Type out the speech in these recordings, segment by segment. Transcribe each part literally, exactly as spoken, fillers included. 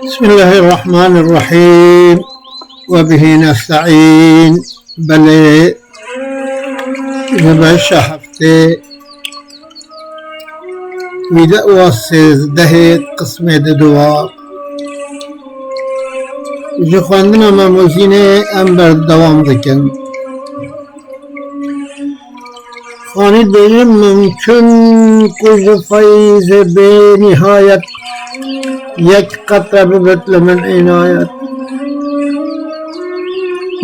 بسم الله الرحمن الرحيم. وبه نستعين. Belê, ji beşa heftê, wî de wa sêzdehê qismê diduwa. Ji xwendina Mem û Zînê em berdewam dikin. Xanî dibêjim, mimkun ku ji feyzê bênîhayet yek qetre bibit li min înayet.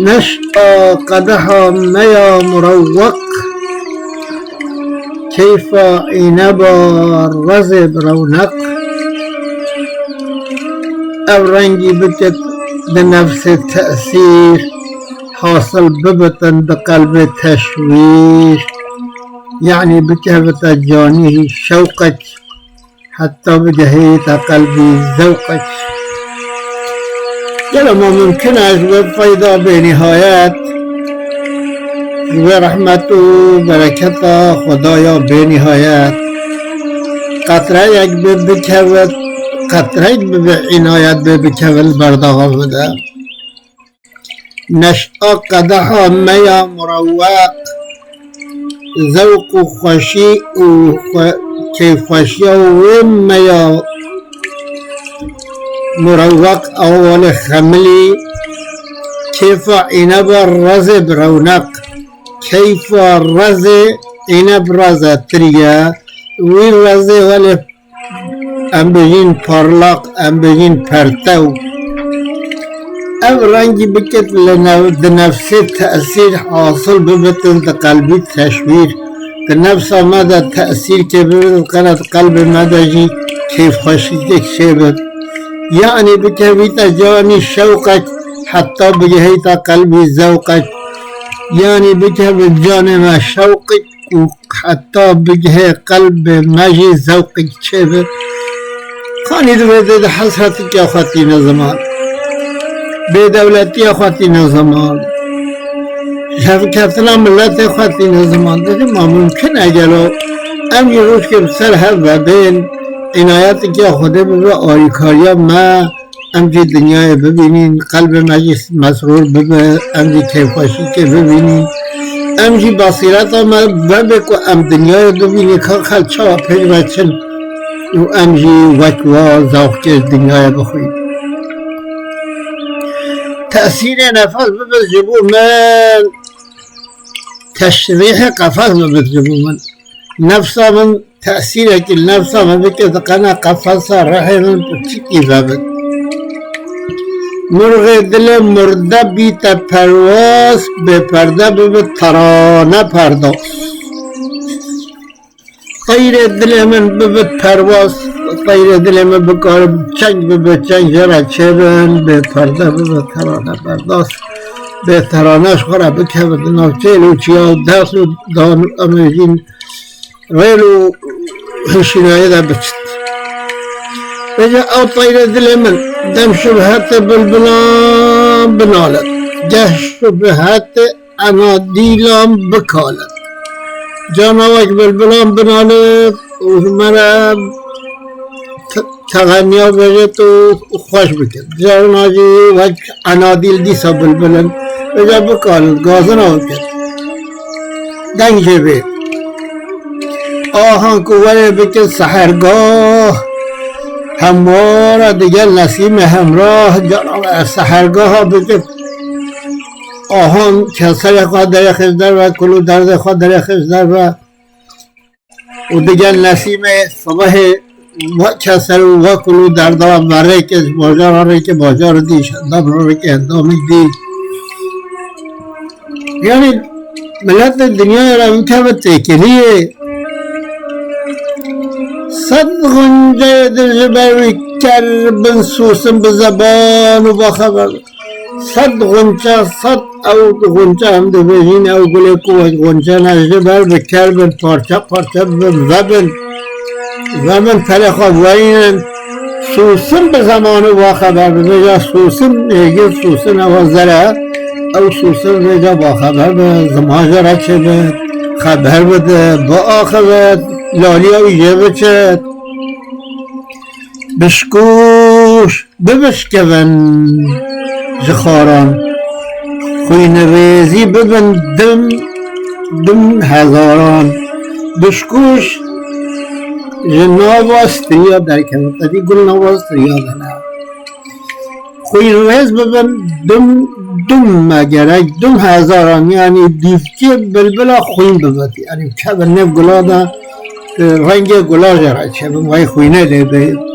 Neşa qedeha me ya murewweq, keyfa îneba rezê bi rewneq. Ev rengî bikit di nefsê tesîr, hasil bibitin di qelbê teşwîr. Yanî bikevite canî şewqek, heta bigehîte qelbî zewqek. Gelo ma mimkun e ji we feyda bênîhayet, ji we rehmet û bereketa Xwedaya bênîhayet, qetreyek bi bikevit, qetreyek bibe înayet bê bikevit li berdaxa min de. Neşa qedeha me ya murewweq, zewq û xweşî û xwe-, keyfxweşiya wê me ya murewweq, ew welê xemilî, keyfa îneba rezê bi rewneq, keyfa rezê, îneb reze tiriye, wî rezê welê em bêjin parlaq, em bêjin pertew. Ev rengî bikit li nev-, di nefsê tesîr hasil bibitin, di qelbî teşwîr, di nefsa me de tesîrkê bibit, qena di qelbê me de jî kêfxweşîkek çêbit. Yanî bikevîte canî şewqek, heta bigihîte qelbî zewqek. Yanî bikevit canê me şewqek û heta bigihê qelbê me jî zewqek çêbe. Xanî di vê dê de hesretiya xwe tîne ziman. Bêdewletiya xwe tîne ziman. Ji hevkeftina miletê xwe tîne ziman. Dibê ma mumkin e gelo em jî rojkê bi ser hev ve bên, înayetekê Xwedê bibe alîkariya me. Em jî dinyayê bibînîn, qelbê me jî mesrûr bibe, em jî kêfxweşîkê bibînîn. Em jî basîreta me vebe ku em dinyayê bibînîn, ka xelk çawa pêş ve çin û em jî wek wa zewqkê ji dinyayê bixwîn. Tesîrê nefes bibe ji bo min, teşrîhê qefes bibe ji bo min. Nefsa min tesîrekî li nefsa min bike, diqene qefesa rihê min piçikî vebin. Murxê dilê murde bîte perwaz, bêperde bibe terane perdoz. Teyrê dilê min bibe perwaz, teyrê dilê min bikare çeng bibe çeng, jê re çêbin, bêperde bibe terane perdoz. Bê terane ji xwe re bikeve di nav çêl û çiya û dest û dan û em ê jîn rêl û hişînayê de biçit. Vêca ew teyrê dilê min, dem şibhetê bilbilan binalet, geh şibhetê enadîlan bikalet. Cana wek bilbilan binalet û ji me re te-, teğeniya bêjit û xweş bikit. Carna jî wek enadîl dîsa bilbil in. Vêca bikanin, gazina bikit. Deng jê bê. Ahan ku werê bikin sehergah, hemwara digel nesîmê hemrah, carna sehergaha bikin. Ahan keserê xwe derêxê ji derve, kul û derdê xwe derêxê ji derve. Û digel nesîmê sibehê wek keser û wek kul û derda verêke ji bajara rêke bajar dî, ji endam rêke endamî dî. Yanî miletê dinyayê re bikeve têkiliyê. Sed xinceyê din ji ber wî ker bin, sûsin bi zeban û baxeber. Sed xunçe, sed ew xunçe em dibêjin, ew gulê ku wek xunçe ne, ji ber bi ker bin, parçe parçe bibin, vebin, vebin, perê xwe werînin. Sûsin bi zeman û baxeber bibêje, sûsin, êgir sûsin ewa zer e, ew sûsin vêca baxeber bi, ziman jê re çêbit, xeber bide, biaxivit, laliya wî jê biçit. Bişkuş bibişkevin ji xaran, xwînrêzî bibin dim, dim hezaran. Bişkuş ji nava striya derkevin, qedî gul nava striya de ne. Xwînrêz bibin, dum, dum me gerek, dum hezaran, yanî dîvkê bilbila xwîn bibit. Yanî kevin nêv gula de, e, rengê gula jê re çêbin, vay xwînê lê bê.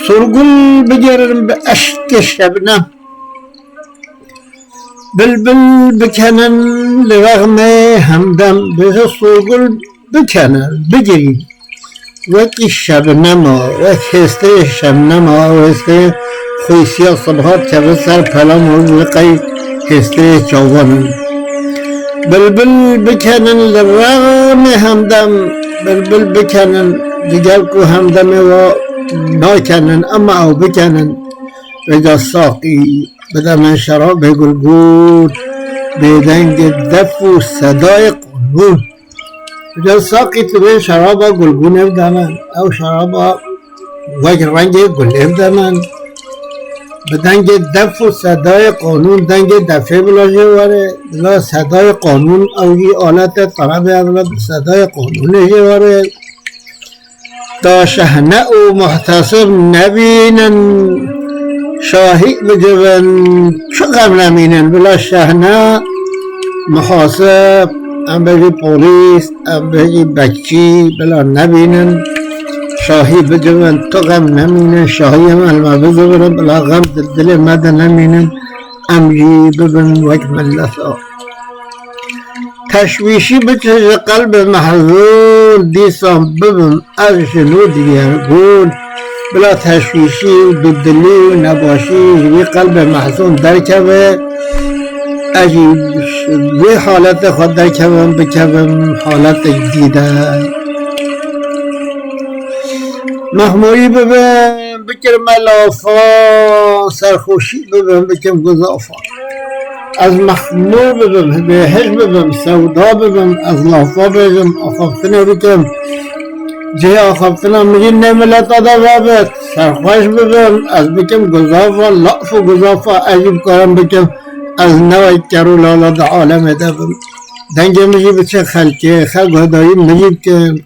Surgul bigerin bi eşkê şebnem. Bilbil bikenin li rexmê hemdem. Bi surgul bikenin, bigirîn. Wekî şebnema, wek hêstirê şebnema, wek hêstirê xwîsiya sibhat kevin ser pelam û li qey hêstirê çavan in. Bilbil bikenin li rexmê hemdem, bilbil bikenin, digel ku hemdemê wa nakenin, ema ew bikenin. Vêca saqî bide min şerabê gulgûn, bêdengê def û sedayê qanûn. Vêca saqî tu vê şeraba gulgûnê bide min, ew şeraba wek rengê gulê bide min. Bi dengê def û sedayê qanûn, dengê defê bila jê were, bila sedayê qanûn, ew jî alete terebê, bila sedayê qanûnê jê were. Ta şehne û muhtesib nebînin, şahî bicivin, çi xem nemînin, bila şehne, muhasib, em bêjî polîs, em bêjî bekçî, bila nebînin, şahî bicivin, tu xem nemînin, şahiyê me li me bizivirin, bila xem di dilê me de nemînin, em jî bibin wek mileta. Teşwîşî biçe ji qelbê mehzûn, dîsan bibim ez ji nû diyargûn. Bila teşwîşî û dudilî û nebaşî ji wî qelbê mehzûn derkeve, ez jî wê haletê xwe derkevim, bikevim haletek dî de. Mehmûrî bibim, bikim me lafa, serxweşî bibim, bikim guzafa. Ez mexmûr bibim, bêhiş bibim, sewda bibim, ez lafa bêjim, axaftinê bikim. Cihê axaftina min jî nê mileta de vebit, serxweş bibim, ez bikim guzafa, laf û guzafa, ez jî bikarim bikim. Ez ne wek ker û lala di alemê de bim. Dengê min jî biçe xelkê, xelk guhdarî min jî bikin.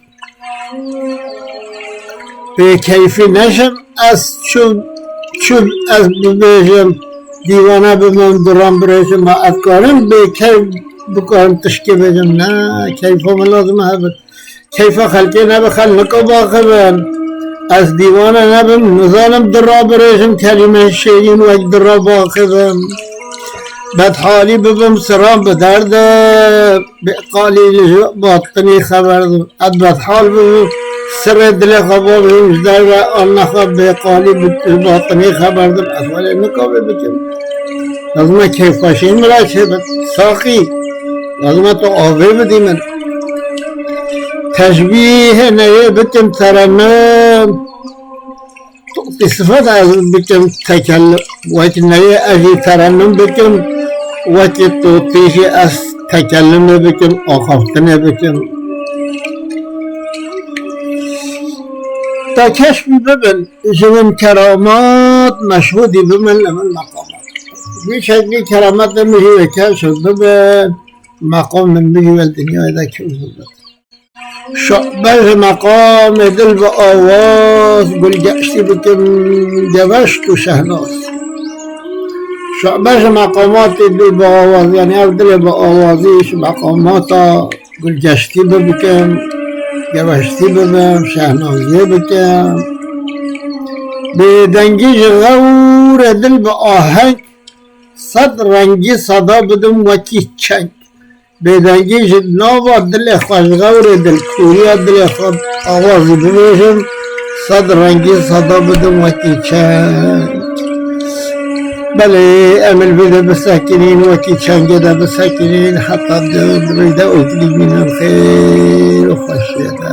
Bêkeyfî neşim, ez çu, çu ez bibêjim, dîwane bibim, diran birêjim, ma ez karim bêkeyf bikarim tişkê bêjim, ne, keyfa min lazim e hebit. Keyfa xelkê nebe, xelk nika baxivin. Ez dîwane nebim, nizanim dira birêjim, kelîmeyên şêrîn wek dira baxivim. Bedhalî bibim, siran bi derde, bêqalî li ji batinî xeber dim. Ez bedhal bibim, sirê dilê xwe babijim ji derve, anne xwe bêqalî bi batinî xeber dim. Ez welê nika vê bikim. Lazim e keyfxweşî min re çêbit. Saqî, lazim e tu avê bidî min. Teşbîhê neyê bikim terennum. Totî sifet ez bikim tekellim, wek neyê ez jî terennum bikim, wekî totî jî ez tekellimê bikim, axaftinê bikim. Ta keşfî bibin, ji min keramat, meşhûdî bibin li min meqamat. Vî şeklî kerametê min jî wê keşf bibin, meqam min min jî wê dinyayê de keşf bibin. Şabe ji meqamê dil bi awaz, gulgeştî bikim geveşt û şehnaz. Şabe ji meqamatê dil bi awaz, yanî ev dilê bi awazî ji meqamata gulgeştî bi bikim, geveştî bibim, şehnaziyê bikim. Bêdengî ji xewrê dil bi aheng, sed rengî seda bidim wekî çeng. Bêdengî ji nava dilê xwe, ji xewrê dilkûriya dilê xwe awazî bibêjim, sed rengî seda bidim wekî çeng. Belê, em li vê de bisekinîn, wekî çengê de bisekinîn, heta di rî de û dilî bînin xêr û xweşiyê de.